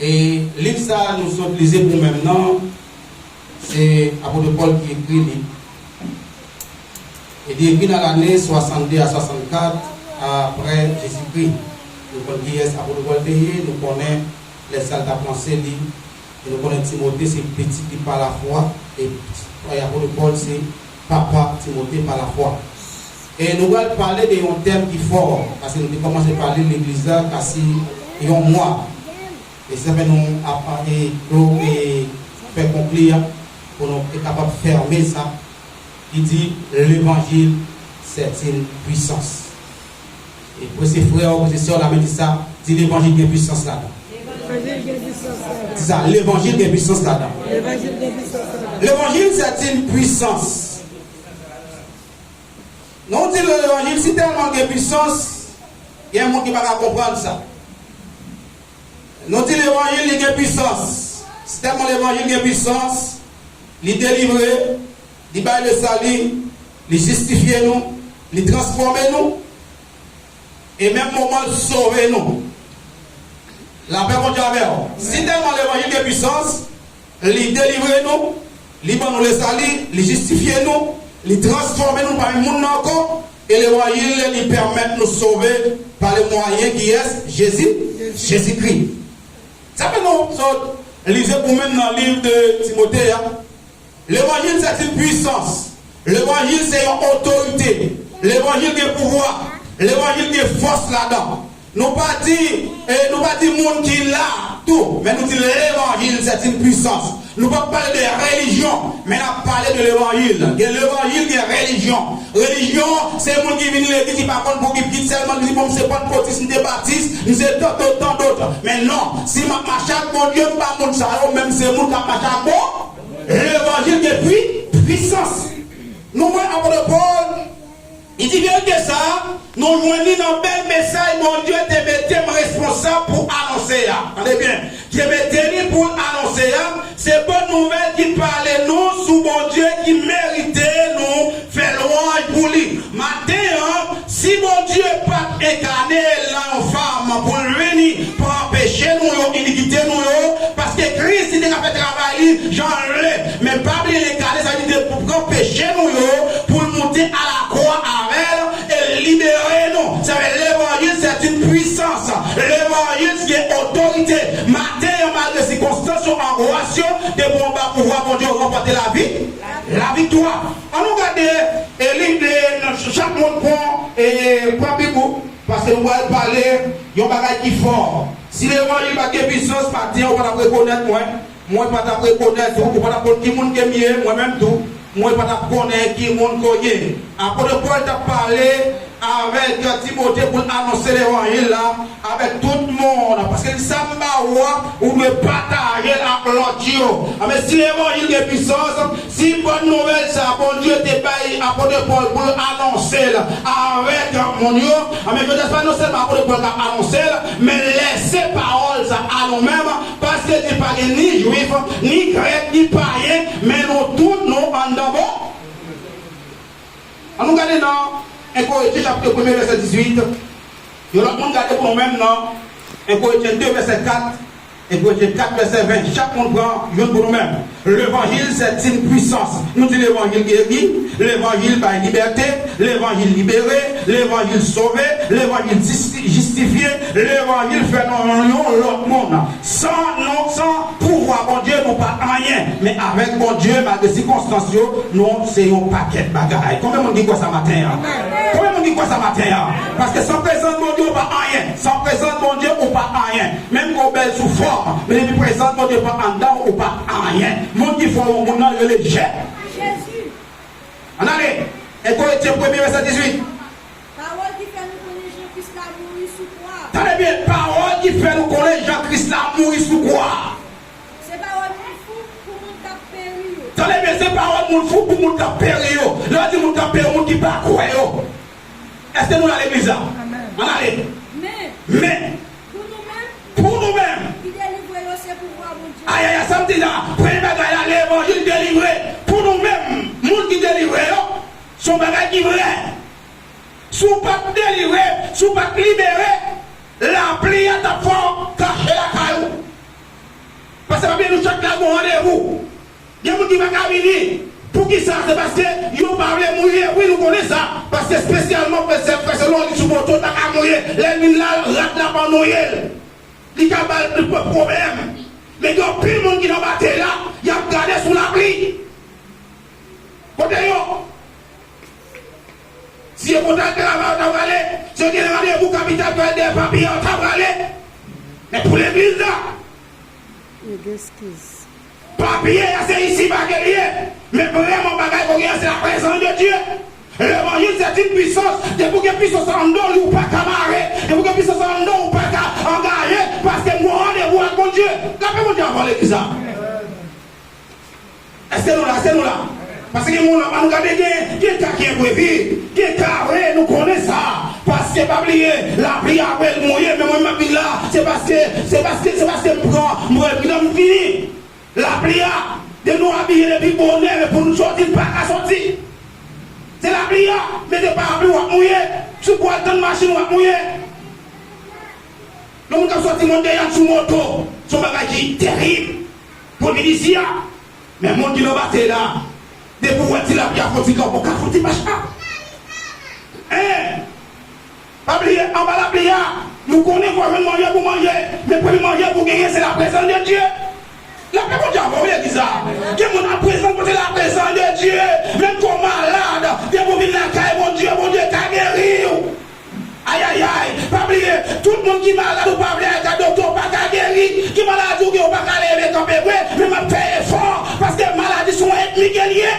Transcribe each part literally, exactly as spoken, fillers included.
E liv sa a nou sot li, se pou menm nan, se apot Pòl ki ekri li. E li ekri nan lane swasanndde a swasannkat apre Jezikri. Nou konn kiyès apot Pòl te ye, nou konnen lè sa l t ap lanse li, e nou konnen Timote se pitit li pa lafwa, e, e apot Pòl se papa Timote pa lafwa. E nou pral pale de yon tèm ki fò, paske nou te kòmanse pale legliz la, ka si yon mwa. E sa fè nou ap, e, klo-, e, fè konkli a, pou nou te kapab fèmen sa, ki di, levanjil, c'est une puissance. E pou se frè ou, pou se sè w, la men di sa, di levanjil gen pwisans ladan. Levanjil gen pwisans ladan. Di sa, levanjil gen pwisans ladan. Levanjil gen pwisans ladan. Levanjil, c'est une puissance. Nou di levanjil, si tèlman gen pwisans, gen moun ki pa ka konprann sa. Nou di levanjil, li gen pwisans. Si tèlman levanjil gen pwisans, li delivre, li bay le sali, li jistifye nou, li transfòme nou, e menm moman l sove nou. Lapè Bondye avè w. Si tèlman levanjil gen pwisans, li delivre nou, li ban nou le sali, li jistifye nou, li transfòme nou, pa menm moun nan ankò, e levanjil li pèmèt nou sove pa le mwayen kiyès? Jezi, Jezikri. Sa fè nou sot li, se pou menm nan liv de Timote a. Levanjil, c'est une puissance. Levanjil, se yon otorite. Levanjil gen pouvwa. Levanjil gen fòs ladan. Nou pa di, e, nou pa di moun ki la tou, men nou di levanjil, c'est une puissance. Nou p ap pale de relijyon, men n ap pale de levanjil. Gen levanjil, gen relijyon. Relijyon, se moun ki vin legliz, ki pa konn pou ki, ki sèlman di, bon, m se pantkotis, m se batis, m se tant, tant, tant. Men non, si m ap mache ak Bondye, m pa moun sa yo, men m se moun k ap mache ak Bon-, levanjil gen pwi-, pwisans. Nou wè apot Pòl, li di verite sa a, nou jwenn li nan bèl mesaj Bondye te mete m responsab pou anonse a. Tande byen, te mete li pou l anonse a, se bòn nouvèl ki pale nou sou Bondye ki merite nou fè lwanj pou li. Maten an, si Bondye pa t enkane l nan yon fanm pou l vini pran peche nou yo, inikite nou yo, paske Kris li te ka fè travay li jan l vle. Men pa bliye l enkane, sa vle di pou pran peche nou yo, pou l moute alakwa avè l e libere nou. Sa vle levanjil, c'est une puissance. Levanjil gen otorite. Maten an, malgre sikonstans yo, angwas yo, depi w anba pouvwa Bondye, w ranpòte lavi, laviktwa. Ann nou gade, e, li, e, chak moun pran, e, pran Bib ou, paske nou pral pale yon bagay ki fò. Si levanjil pa t gen pwisans, maten an, ou pa t ap rekonèt mwen. Mwen pa t ap rekonèt ou, ou pa t ap konn ki moun ke m ye, mwen menm tou, mwen pa t ap konnen ki moun ke w ye. Apot Pòl t ap pale avèk Timote pou l anonse levanjil la avèk tout moun, paske l di sa m ba ou a, ou dwe pataje l ak lòt yo. Anben, si levanjil gen pwisans, si bòn nouvèl sa a Bondye te bay apot Pòl pou l anonse l avèk moun yo, anben, jodi a se pa non sèlman apot Pòl k ap anonse l, men lèse pawòl sa a nou menm, paske li pa gen ni Jwif, ni Grèk, ni payen, men nou tout nou anndan bon. Ann nou gade nan en Korentyen chapit premye vèsè dizuit. Yon lòt moun gade pou nou menm nan en Korentyen de vèsè kat, en Korentyen kat vèsè ven. Chak moun pran youn pou nou menm. Levanjil, c'est une puissance. Nou di levanjil geri, levanjil bay libète, levanjil libere, levanjil sove, levanjil jisti-, jistifye, levanjil fè nou yon lòt moun. San nou, san pouvwa Bondye, nou pa anyen. Men avèk Bondye, malgre sikonstans yo, nou se yon pakèt bagay. Konbyen moun ki kwè sa maten an? Konbyen moun ki kwè sa maten an? Paske san prezans Bondye, ou pa anyen. San prezans Bondye, ou pa anyen. Menm ke w bèl sou fòm, men depi prezans Bondye pa anndan w, ou pa anyen. Moun ki fè yon moun nan rele Jezi. Ann ale. En Korentyen premye vèsè dizuit. Pawòl ki fè nou konnen jan Kris la mouri sou kwa. Tande byen, pawòl ki fè nou konnen jan Kris la mouri sou kwa. Se pawòl moun fou pou moun k ap peri yo. Tande byen, se pawòl moun fou pou moun k ap peri yo. Lè yo di moun k ap peri, moun ki pa kwè yo. Èske nou la legliz la? Amèn. Ann ale. Men. Men. Pou nou menm. Pou nou menm. Ki delivre yo, se pouvwa Bondye. Ayayay, sa m di la, premye bagay la, levanjil delivre. Pou nou menm, moun ki delivre yo, se yon bagay ki vrè. Si w pa t delivre, si w pa t libere, lapli a t ap fè w kache lakay ou. Randevou. Gen moun ki pa ka vini. Poukisa? Se paske yo pa vle mouye. Wi, nou konnen sa. Paske espesyalman, frè, sè, frè Selon, li sou moto, l pa ka mouye. Lè l vin la, rad la pa mouye l. Li ka ba l pwoblèm. Men gen anpil moun ki nan batèy la, y ap gade sou lapli. Kote yo? Si yo kontan travay, yo ta prale. Si yo gen randevou kapital pou al dèyè papye, yo ta prale. Men pou legliz la, papye a se isiba ke l ye. Men vrèman bagay pou gen se la prezans de Dye. Levanjil se yon pisans. Depi w gen pisans anndan w, ou pa ka mare. Depi w gen pisans anndan w, ou pa ka angaje. Paske m gen randevou ak Bondye. Lapè Bondye avè w legliz la. Èske nou la? Èske nou la? Paske gen moun la, ann gade, gen, gen ka ki enprevi, gen ka, wi, nou konnen sa. Paske pa bliye, lapli a vle mouye, men mwen m ap vin la, se paske, se paske, se paske m pran, mwen, m vini. Lapli a, de nou abiye depi bonè, men pou nou soti, n pa ka soti. Se lapli a, mete parapli, w ap mouye. Si w pral tann machin, w ap mouye. Yon moun k ap soti Mòn Deyàn sou moto, se yon bagay ki terib pou l vin isi a. Men moun ki nan batèy la, depi w wè ti lapli a fè yon ti kanpe, w ka fè yon ti mach la. Hein? Pa bliye, anba lapli a, nou konnen fò w jwenn manje pou manje, men premye manje pou w genyen, se laprezans de Dye. Lapè Bondye avè w, legliz la. Gen moun ap prezan kote laprezans de Dye. Menm ke w malad, depi w vin lakay Bondye, Bondye ka geri w. Ayayay, pa bliye, tout moun ki malad ou pa vle al gade doktè, ou pa ka geri. Ki maladi ou gen, ou pa ka leve kanpe vre, men m ap fè efò, paske maladi se yon ènmi ke l ye.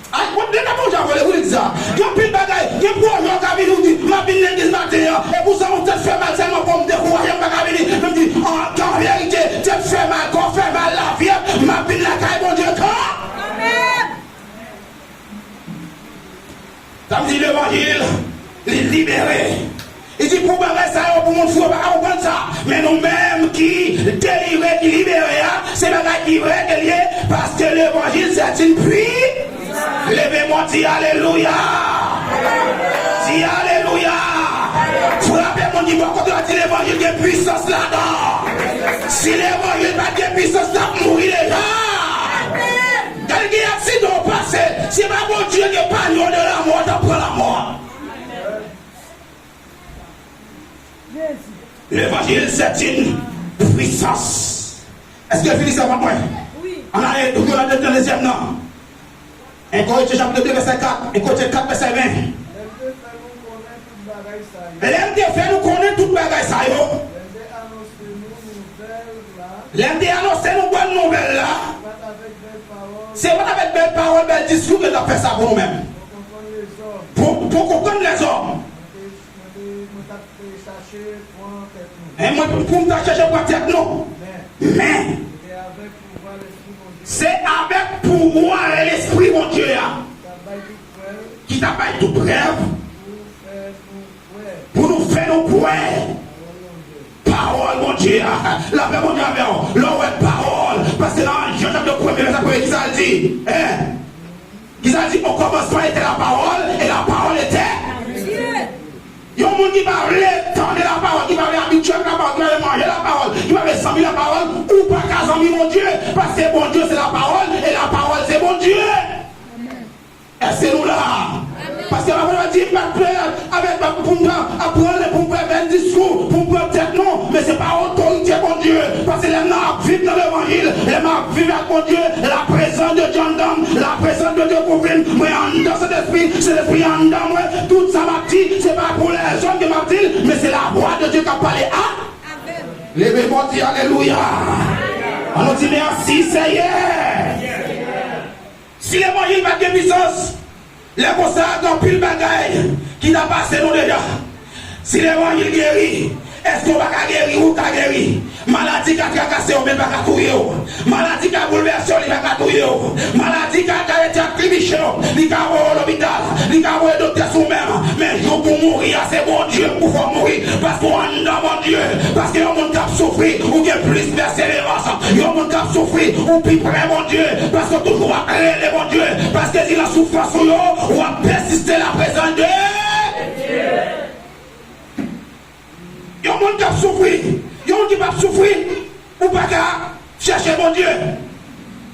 Ay, bon, de la Bondye avè w, legliz sa. Gen anpil bagay, gen pwojè w ka vini, ou di, m ap vin legliz maten an, e pou sa yon tèt fè mal sèlman pou m dekouraje, m pa ka vini. Men m di, an, an verite, tèt fè mal, kò fè mal, lavi a, m ap vin lakay Bondye kan. Sa vle di levanjil, li libere. Li di pou bagay sa yo, pou moun fou yo pa ka konprann sa. Men nou menm ki delivre, ki libere a, se bagay ki vrè ke l ye, paske levanjil se yon pwi. Leve men w, di alelouya. Di alelouya. Frape moun ki bò kote w, di levanjil gen pwisans ladan. Si levanjil pa t gen pwisans, l ap mouri deja. Gade gen aksidan w pase, si pa Bondye gen panye w de lanmò, w t ap pran lanmò. Levanjil se yon pwisans. Èske fini sa, mwen? Ann ale, nou jwenn nan dezyèm nan. En Korentyen chapit de vèsè kat, en Korentyen kat vèsè ven. Lè m te fè nou konnen tout bagay sa yo. Lè m te anonse nou bòn nouvèl la. Se pa t avèk bèl pawòl, bèl diskou ke l t ap fè sa pou nou menm. Pou, pou konprann lèzòm. E mwen, pou, pou m ta chèche pran tèt nou. Men, se avèk pouvwa Lespri Bondye a. Ki t ap bay tout prèv. Pou nou fè nou kwè. Pawòl Bondye a. Lapè Bondye avè w. Lè w wè pawòl, paske nan Jan chapit premye, vèsè premye, ki sa l di? Hein? Ki sa l di? Au commencement était la parole, et la parole était. Yon moun ki pa vle tande lapawòl, ki pa vle abitye ak lapawòl, ki pa vle manje lapawòl, ki pa vle zanmi lapawòl, ou pa ka zanmi Bondye, paske Bondye se lapawòl, e lapawòl se Bondye. Èske nou la? Paske lapawòl di, m pa t prè avèk, pou m pran, ap pran, pou m pran bèl diskou, pou m pran tèt, non, men se pa otorite Bondye, paske lè m nan ap viv nan levanjil, lè m ap viv ak Bondye, laprezans de Dye anndan m, laprezans de Dye kouvri m, mwen anndan Sentespri, Sentespri anndan mwen, tout sa m ap di, se pa pou lèzòm ke m ap di l, men se lavwa de Dye k ap pale a. Leve men w, di alelouya. Ann nou di mèsi, Seyè. Si levanjil pa t gen pwisans, lè konsa, gen anpil bagay ki ta pase nou deja. Si levanjil geri, èske w pa ka geri? Ou ka geri. Maladi ka trakase w, men l pa ka touye w. Maladi ka boulvèse w, li pa ka touye w. Maladi ka, ka rete ap tribiche w, li ka voye w lopital, li ka voye doktè sou w menm. Men jou pou w mouri a, se Bondye pou fè w mouri. Paske w anndan Bondye. Paske yon moun k ap soufri, ou gen plis pèseverans. Yon moun k ap soufri, ou pi pre Bondye. Paske w toujou ap rele Bondye. Paske si nan soufrans ou yo, w ap pèsiste laprezans de Dye. Yon moun k ap soufri, yon moun ki p ap soufri, ou pa ka chèche Bondye.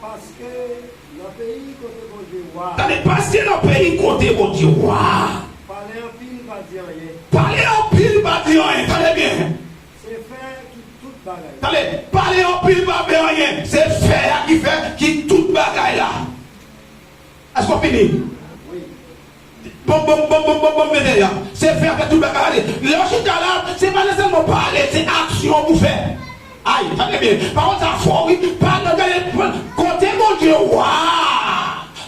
Paske nan peyi kote Bondye wa. Tande, paske nan peyi kote Bondye wa. Pale anpil pa di anyen. Pale anpil pa di anyen. Tande byen. Se fè ki tout bagay. Tande, pale anpil pa fè anyen. Se fè a ki fè ki tout bagay la. Èske w fini? Wi. Bon, bon, bon, bon, bon, bon, medam. Se fè a fè tout bagay. Lè w chita la, se pa sèlman pale, se aksyon pou fè. Ay, tande byen. Pawòl sa fò, wi. Pale, gade, kote Bondye wa.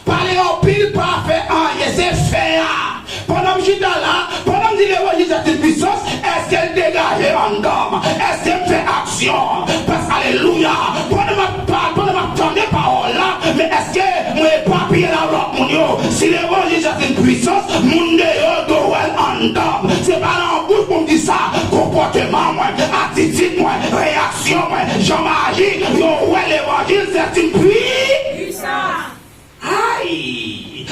Pale anpil, pa fè anyen, se fè a. Pandan m chita la, pandan m di levanjil se yon pisans, èske l degaje anndan m? Èske m fè aksyon? Paske, alelouya, pandan m ap pa-, pandan m ap tande pawòl la, men èske mwen epapiye la lòt moun yo? Si levanjil se yon pisans, moun deyò dwe wè l anndan m. Se pa nan bouch pou m di sa, konpòteman mwen, atitid mwen, reyaksyon mwen, jan m aji, yo wè levanjil se yon pisans. Ay!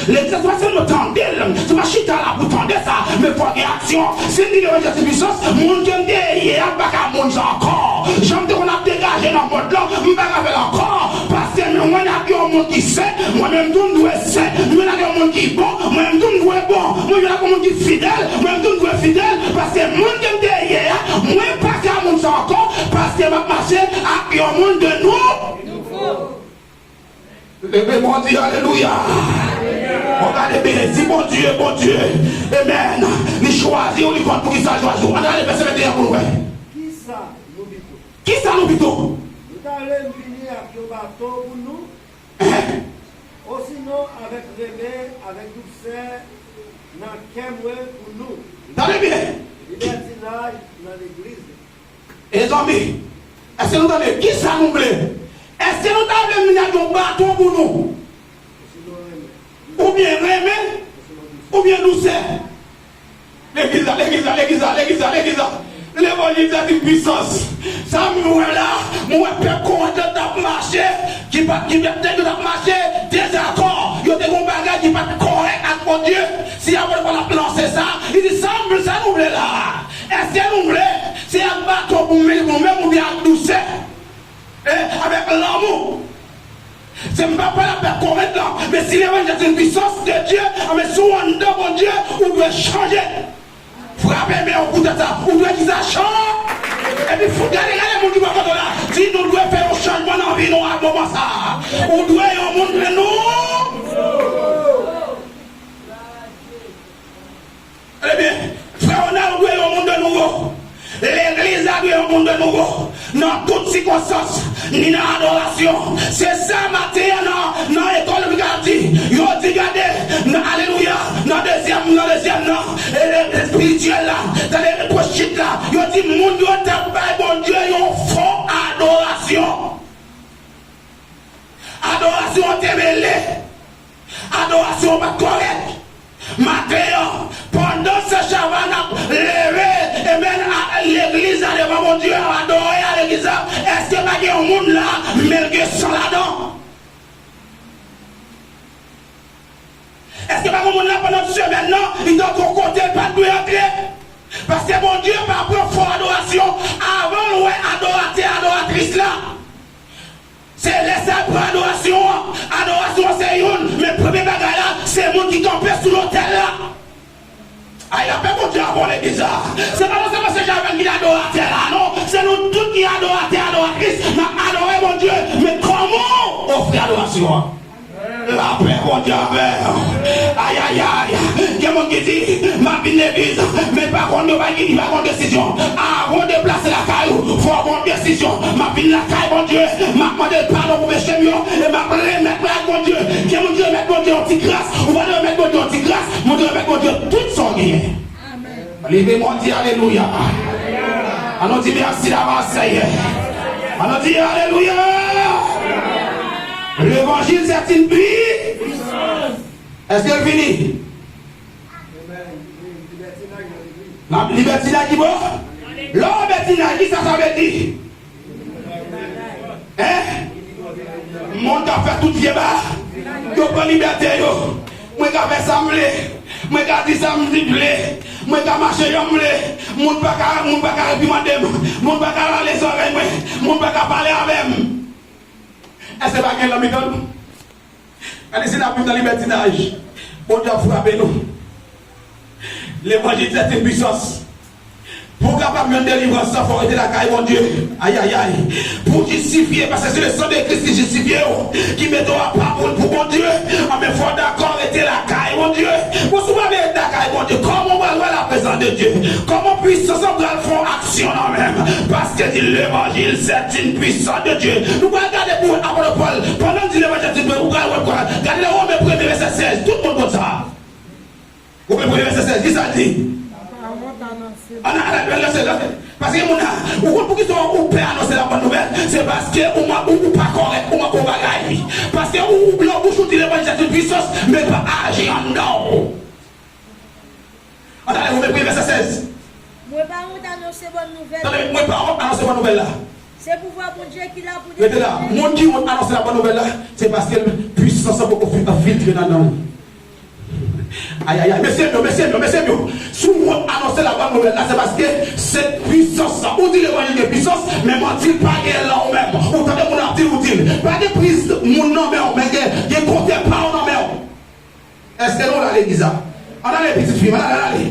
Legliz la, se pa sèlman tande l, se pa chita la pou tande sa, men fò gen aksyon. Si m di levanjil se pisans, moun ke m te ye a, m pa ka moun sa ankò. Jan m te konn ap degaje nan mond lan, m pa ka fè l ankò. Paske m jwenn ak yon moun ki sen, mwen menm tou m dwe sen. M jwenn ak yon moun ki bon, mwen menm tou m dwe bon. Mwen jwenn ak yon moun ki fidèl, mwen menm tou m dwe fidèl. Paske moun ke m te ye a, mwen pa ka moun sa ankò, paske m ap mache ak yon moun de nou. Leve men w, di alelouya. Bon, gade byen, di Bondye, Bondye, amen, li chwazi w, li konn poukisa l chwazi w. Ann gade vèsè venteyen pou nou wè. Kisa nou pito? Kisa nou pito? Nou ta vle m vini ak yon bato pou nou? Hein? Osinon, avèk renmen, avèk dousè nan kè mwen pou nou. Tande byen. Libètinaj nan legliz. Mezanmi, èske nou tande? Kisa nou vle? Èske nou ta vle m vin ak yon baton pou nou? Oubyen renmen? Oubyen dousè? Legliz la, legliz la, legliz la, legliz la, legliz la. Levanjil se yon pisans. Sa m wè la, m wè pèp Korent lan t ap mache, ki pa t, ki pèp nèg yo t ap mache, dezakò. Yo te gen yon bagay ki pa t kòrèk ak Bondye. Si apot Pòl ap lanse sa, li di, sa m, sa nou vle la? Èske nou vle se ak baton pou m vini pou nou menm oubyen ak dousè? E avèk lanmou? Se m pa pale avèk Korent lan, men si levanjil se yon pisans de Dye, anben si w anndan Bondye, ou dwe chanje. Frape men w pou tèt sa, ou dwe di sa chan. Epi fout gade, gade moun ki bò kote w la, di nou dwe fè yon chanjman nan vi nou a moman sa a. Ou dwe yon moun de nou. Ebyen, frè Ronald dwe yon moun de nouvo. Legliz la dwe yon moun de nouvo. Nan tout sikonstans, ni nan adorasyon. Se sa maten an nan, nan ekòl bib la di. Yo di, gade, nan, alelouya, nan dezyèm, nan dezyèm nan, e, e, espirityèl la, tande, pwechit la, yo di moun yo t ap bay Bondye yon fo adorasyon. Adorasyon an te mele. Adorasyon an pa t kòrèk. Maten an, pandan se chavay n ap leve, amen, a legliz la devan Bondye, adore a legliz la, èske pa gen yon moun la, men l gen san ladan? Èske pa gen moun la pandan semèn nan, li t antre yon kote l pa t dwe antre? Paske Bondye pa pran fo adorasyon avan l wè adoratè, adoratris la. Se lè sa l pran adorasyon an. Adorasyon an se youn, men premye bagay la, Se moun ki kanpe sou lotèl la. Ay, lapè Bondye avè w legliz la. Se pa nou sèlman se Javen ki adoratè la, non. Se nou tout ki adoratè, adoratris. N ap adore Bondye. Men kòman w ofri adorasyon an? Lapè Bondye avè w. Ay, ay, ay. Gen moun ki di, "M ap vin legliz," men pa konn yo pa gen, pa konn desizyon. Avan w deplase lakay ou, fò w pran desizyon. "M ap vin lakay Bondye, m ap mande l padon pou peche m yo, e m ap remèt mwen ak Bondye." Gen moun ki remèt Bondye yon ti gras, ou pa dwe remèt Bondye yon ti gras, men w dwe remèt Bondye tout sa w genyen. Leve men w di alelouya. Ann nou di mèsi davans, Seyè. Ann nou di alelouya. Levanjil se ti pi. Èske l fini? Nan libètinay ki bon? Lè w libètinay, kisa sa vle di? Hein? Moun k ap fè tout vye ba, yo pran libète yo. Mwen ka fè sa m vle. Mwen ka di sa m di vle. Mwen ka mache jan m vle. Moun pa ka, moun pa ka reprimande m. Moun pa ka rale zòrèy mwen. Moun pa ka pale avè m. Èske pa gen nan mitan nou? Gade si n ap viv nan libètinaj, Bondye ap frape nou. Levanjil se yon pwisans. Pou w kapab jwenn delivrans lan, fò w rete lakay Bondye. Ay, ay, ay. Pou w jistifye, paske se le sang de Christ ki jistifye w, ki mete w apa pou, pou Bondye. Anben, fò w dakò rete lakay Bondye. Bon, si w pa vle rete lakay Bondye, kòman w pral wè la prezans de Dye? Kòman pwisans lan pral fè yon aksyon nan men w? Paske di levanjil se yon pwisans de Dye. Nou pral gade pou apot Pòl, pandan l di levanjil se yon, ou pral wè, gade nan Women premye vèsè sèz, tout moun konn sa. Women premye vèsè sèz, ki sa l di? Ann ale, ann ale, ann ale. Paske moun nan, ou konn poukisa ou pè anonse la bòn nouvèl? Se paske ou man-, ou, ou pa kòrèk, ou manke yon bagay. Paske ou, ou, lè w bouch ou di levanjil se yon pwisans, men pa aji anndan w. Ann ale, Women premye vèsè sèz. Mwen pa wont anonse bòn nouvèl. Tande, mwen pa wont anonse bòn nouvèl la. Se pouvwa Bondye ki la pou delivre. Rete la. Moun ki wont anonse la bòn nouvèl la, se paske pwisans lan poko fin-, infiltre nan nanm. Ay, ay, ay. Mesye m yo, mesye m yo, mesye m yo. Si w wont anonse la bòn nouvèl la, se paske se pwisans lan. Ou di levanjil gen pwisans, men manti l pa gen lan ou menm. Ou tande moun ap di l, ou di l. Pa gen priz moun nan men w, men gen, gen kontè pa w nan men w. Èske nou la, legliz la? Ann ale, pitit fi m, ann ale, ann ale.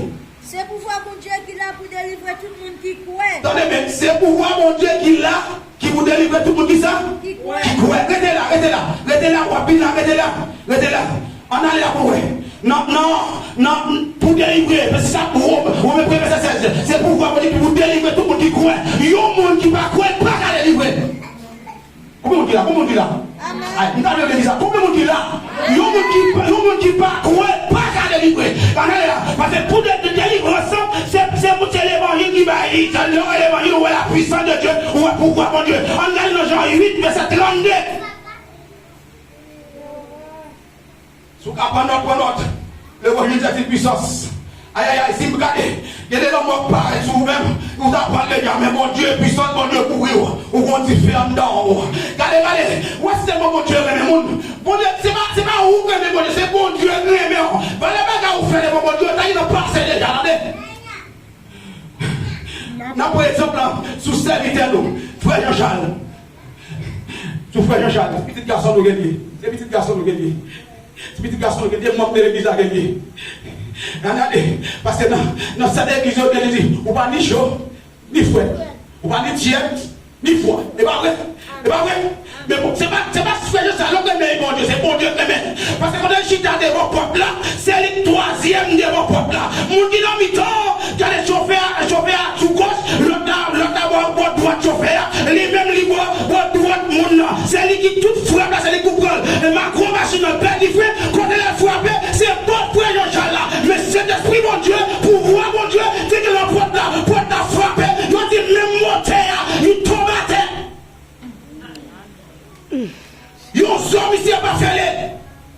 Se pouvwa Bondye ki la pou delivre tout moun ki kwè. Tande byen, se pouvwa Bondye ki la, ki pou delivre tout moun ki sa? Ki kwè. Ki kwè. Rete la, rete la, rete la, w ap vin la, rete la, rete la. Ann ale la pou wè. Nan, nan, nan, pou delivre, se sa, Women, Women premye vèsè sèz, se pouvwa Bondye ki pou delivre tout moun ki kwè. Yon moun ki pa kwè pa ka delivre. Konbyen moun ki la? Konbyen moun ki la? Amèn. Ay, m ta vle legliz la. Konbyen moun ki la? Yon moun ki, yon moun ki pa kwè pa ka delivre. Ann ale la. Paske pou de, de delivrans lan, se, se pou, se levanjil ki bay li. Lè w wè levanjil, ou wè la puissance de Dieu, ou wè pouvwa Bondye. Ann gade nan Jan uit, vèsè trannde. Si w ka pran nòt, pran nòt. Levanjil se yon pwisans. Ay, ay, ay, si m gade, gen de lanmò k parèt sou ou menm, ou ta pran l deja, men Bondye, pwisans Bondye kouvri w, ou gon dife anndan w. Gade, gade, w wè si tèlman Bondye renmen moun. Bondye, se pa, se pa ou k renmen Bondye, se Bondye k renmen w. Valè bagay ou fè devan Bondye, yo ta gentan pase deja, tande. N ap pran egzanp la sou sèvitè nou, frè Jean Charles. Sou frè Jean Charles, pitit gason nou gen li. Se pitit gason nou gen li. Se pitit gason nou gen li, manm de legliz la gen li. Ann gade, paske nan, nan sèten legliz yo gen li, ou pa ni cho, ni frèt. Ou pa ni tyèd, ni fwòt. E pa vre? E pa vre? Men bon, se pa, se pa frè Jean Charles k renmen Bondye, se Bondye k renmen. Paske kote l chita devan pòt la, se li k twazyèm devan pòt la. Moun ki nan mitan, gade chofè a, chofè a sou gòch, lòt la, lòt la bò, bò dwat chofè a, li menm li bò, bò dwat moun nan. Se li ki tout frap la, se li k pou pran l. E Macron machin nan pèdi fren, kote l al frape, se bò frè Jean Charles la. Men Sentespri Bondye, pouvwa Bondye, te gen nan pòt la, pòt la frape, yo di menm motè a, li tonbe atè. Yon zo misye pa fè l.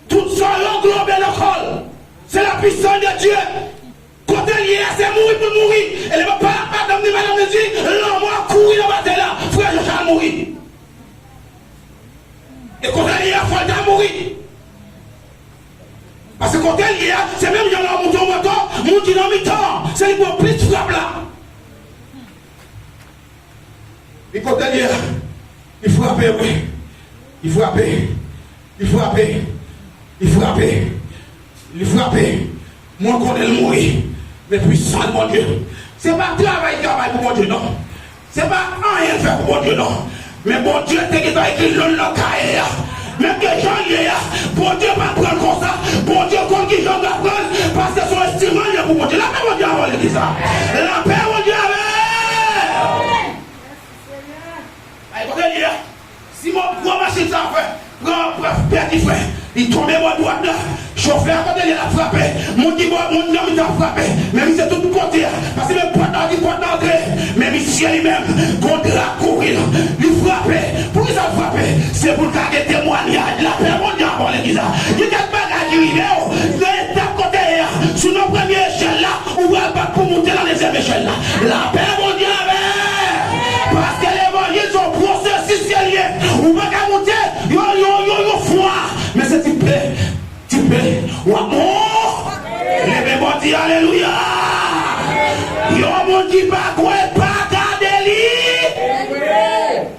Tout zo yo globe nan kò l. Se la puissance de Dieu. Kote l ye a, se mouri pou l mouri. E lè pa, pa, madanm ni madanm li di, lanmò kouri nan batèy la. Frè Jean Charles mouri. E kote l ye a, fò l ta mouri. Paske kote l ye a, se menm jan lè w monte yon moto, moun ki nan mitan an, se li pran plis frap la. Li kote l ye a, li frape, wi. Li frape. Li frape. Li frape. Li frape. Moun konnen l mouri. Men pwisans Bondye. Se pa travay travay pou Bondye, non. Se pa anyen l fè pou Bondye, non. Men Bondye te gentan ekri non l nan kaye a. Menm ke jan l ye a, Bondye pa pran l konsa. Bondye konn ki jan l va pran l, paske se yon enstriman l ye pou Bondye. Lapè Bondye avè w, legliz la. Lapè Bondye avè w. Ay, kote l ye a? Simon pran machin sa fè, pran, pran pè dife. Li tonbe bò dwat la. Chofè a kote l ye l ap frape. Moun ki bò, moun nan mitan ap frape. Men misye tout kote a. Paske menm pòt la, di pòt la antre. Men misye li menm, gon dra kouvri l. Li frape. Poukisa l frape? Se pou l ka gen temwayaj. Lapè Bondye avè w, legliz la. Gen kèk bagay ki rive w. Nan etap kote ye a, sou nan premye echèl la, ou pral bat pou moute nan dezyèm echèl la. Lapè Bondye avè w. Paske levanjil se yon pwosesis ke l ye. Ou pa ka moute yon, yon, yon, yon fwa. Men se ti pe, ti pe. W ap mou. Leve bò di alelouya. Yon moun ki pa kwè, pa gade li.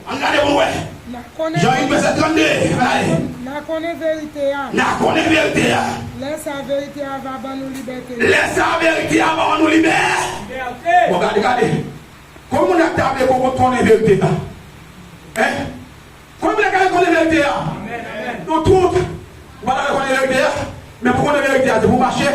Ann gade pou n wè. Jan uit vèsè trannde. N a konnen verite a. N a konnen verite a. Lè sa a, verite a va ban nou libète. Lè sa a, verite a va ban nou libè. Bon, gade, gade. Kòman moun ap ta vle pou konnen verite a? Hein? Kòman moun ap ta vle konnen verite a? Nou tout. Ou pa ta vle konnen verite a? Men pou konnen verite a, se pou mache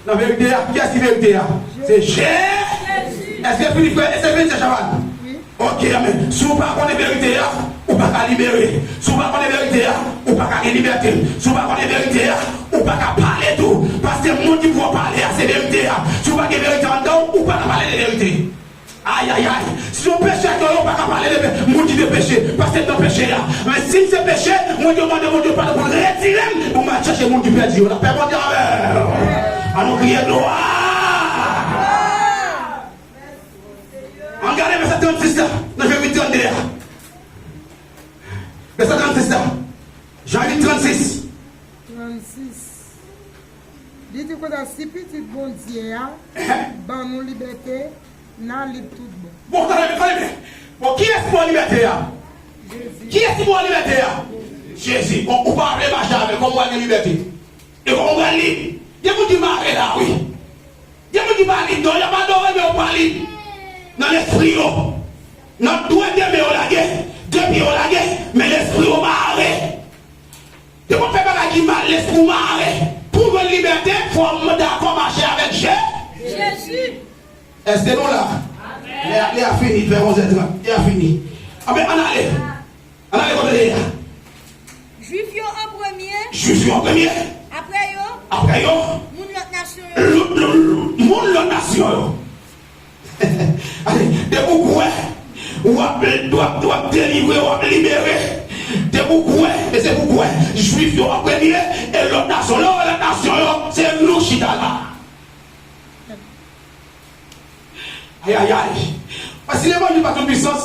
nan verite a. Kiyès ki verite a? Se Jezi. Èske fini, frè? Èske fini, sè Chavannes? Wi. Ok, amen. Si w pa konnen verite a, ou pa ka libere. Si w pa konnen verite a, ou pa ka gen libète. Si w pa konnen verite a, ou pa ka pale tou. Paske moun ki pou w pale a, se verite a. Si w pa gen verite anndan w, ou pa ka pale de verite. Ay, ay, ay. Si yon pechè ke yo pa ka pale de pe-, moun ki te peche, paske nan peche a. Men si m se peche, mwen te mande Bondye padon pou l retire m, pou m al chèche moun ki pèdi yo. Lapè Bondye avè w. Ann nou kriye glwa. Ann gade vèsè trannsis la, nan Jan uit trannde a. Vèsè trannsis la. Jan uit trannsis. Trannsis. Li di konsa, si Pitit Bondye a ban nou libète, n a lib tout bon. Bon, tande byen, tande byen. Bon, kiyès ki ba w libète a? Jezi. Kiyès ki ba w libète a? Jezi. Bon, ou pa vle mache avè l, kòman w pral gen libète? E kòman w pral lib? Gen moun ki mare la, wi. Gen moun ki pa lib, non, y ap adore, men yo pa lib. Nan lespri yo. Nan dwe de men yo lage, de pye yo lage, men lespri yo mare. Depi w ap fè bagay ki mal, lespri w mare. Pou w jwenn libète, fò w dakò mache avèk Je-, Jezi. Èske nou la? Amèn. Lè a, lè a fini, fè onz è trant. Lè a fini. Anben, ann ale. Ann ale kote lè a. Jwif yo an premye. Jwif yo an premye. Apre yo. Apre yo. Moun lòt nasyon yo. Lòt, lòt, moun lòt nasyon yo. Ale, depi w kwè, w ap, w ap, w ap delivre, w ap libere. Depi w kwè, e se pou w kwè. Jwif yo an premye, e lòt nasyon. Lè w wè lòt nasyon yo, se nou chita la. Ayayay. Paske si levanjil pa t yon pwisans,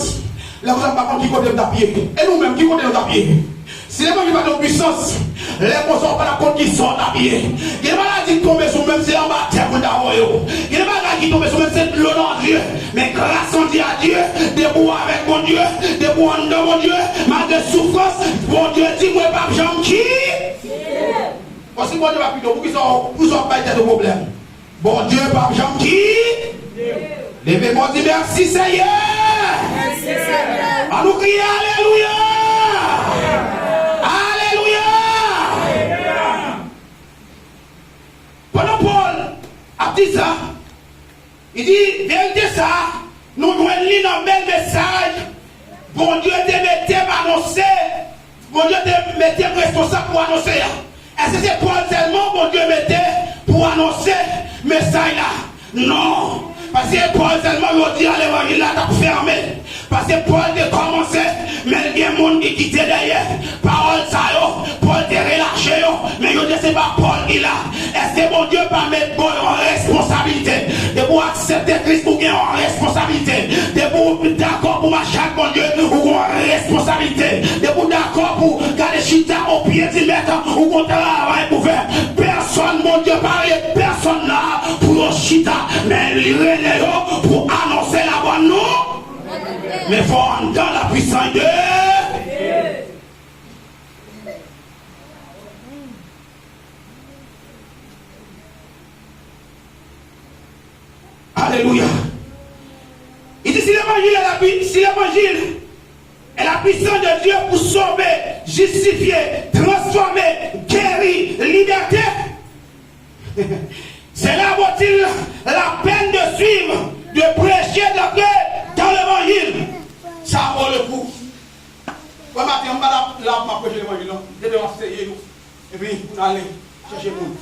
lè konsa m pa konn ki kote m t ap ye. E nou menm, ki kote nou t ap ye? Si levanjil pa t yon pwisans, lè konsa w pa t ap konn ki sa w t ap ye. Gen maladi ki tonbe sou w, menm se anba tè pou l ta voye w. Gen bagay ki tonbe sou w, menm se dlo nan je. Men gras an di a Dye, depi w avèk Bondye, depi w anndan Bondye, malgre soufrans, Bondye di, mwen p ap janm ki-, bon, si Bondye p ap kite w, poukisa w, poukisa w ap bay tèt ou pwoblèm? Bondye p ap janm ki-, leve men w, di, mèsi, Seyè. Mèsi, Seyè. Ann nou kriye, alelouya. Alelouya. Pandan Pòl ap di sa, li di, verite sa a, nou jwenn li nan bèl mesaj Bondye te mete m anonse, Bondye te mete m responsab pou anonse a. Èske se Pòl sèlman Bondye mete pou anonse mesaj la? Non. Paske Pòl sèlman, yo di a levanjil la t ap fèmen. Paske Pòl te kòmanse, men gen moun ki kite dèyè. Pawòl sa yo, Pòl te relache yo, men yo di se pa Pòl ki la. Èske Bondye pa met ba w yon responsablite? Depi w aksepte Kris, ou gen yon responsablite. Depi w dakò pou mache ak Bondye, ou gen yon responsablite. Depi w dakò pou gade chita o pye di mèt, ou gen yon travay pou fè. Pèsonn, Bondye pa rele pèsonn la pou yo chita, men li rele yo pou anonse labòn nou. Men fò anndan la pwisans de Alelouya. Il dit, si l'évangile est la pui-, si l'évangile est la puissance de Dieu pour sauver, justifier, transformer, guérir, liberter, cela vaut-il la peine de suivre, de prêcher, d'entrer dans l'évangile? Sa vo le kou. Wè maten, m pa la, la pou m ap preche levanjil, non. Demen m ap seye nou. Epi, pou n ale chèche moun.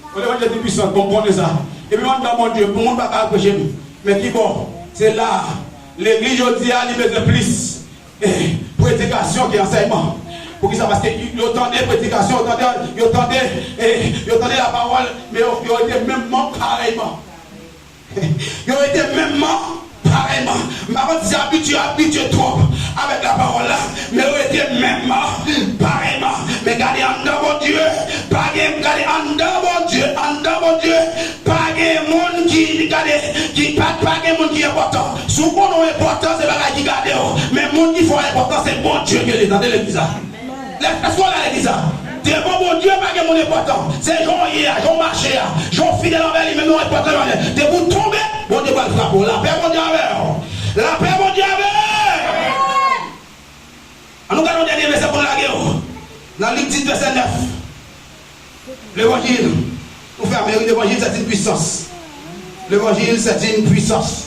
Bon, levanjil se pwisan, bon, m konnen sa. Epi, m anndan Bondye, pou moun pa ka al preche m. Men ki bò? Se la, legliz jodi a, li bezwen plis, eh, predikasyon ke ansèyman. Poukisa? Paske yo tande predikasyon, yo tande, yo tande, eh, yo tande lapawòl, men yo, yo rete menm mank parèyman. Yo rete menm mank parèyman. M pa konn si se abitye, abitye twòp avèk lapawòl la, men yo rete menm mank parèyman. Men gade anndan Bondye, pa gen, gade anndan Bondye, anndan Bondye, pa gen moun ki, gade, ki pa, pa gen moun ki enpòtan. Si w konnen w enpòtan, se bagay ki gade w. Men moun ki fè w enpòtan, se Bondye ke li, tande legliz la. Lè, èske w la legliz la? Devan Bondye, pa gen moun enpòtan. Se jan w ye a, jan w mache a, jan w fidèl anvè li, menm jan w enpòtan anvè li. Depi w tonbe, Bondye pral frape w. Lapè Bondye avè w. Lapè Bondye avè w. Ann nou gade yon dènye vèsè pou n lage w. Nan Lik dis, vèsè nèf. Levanjil, nou fèmen wi, levanjil c'est une puissance. Levanjil c'est une puissance.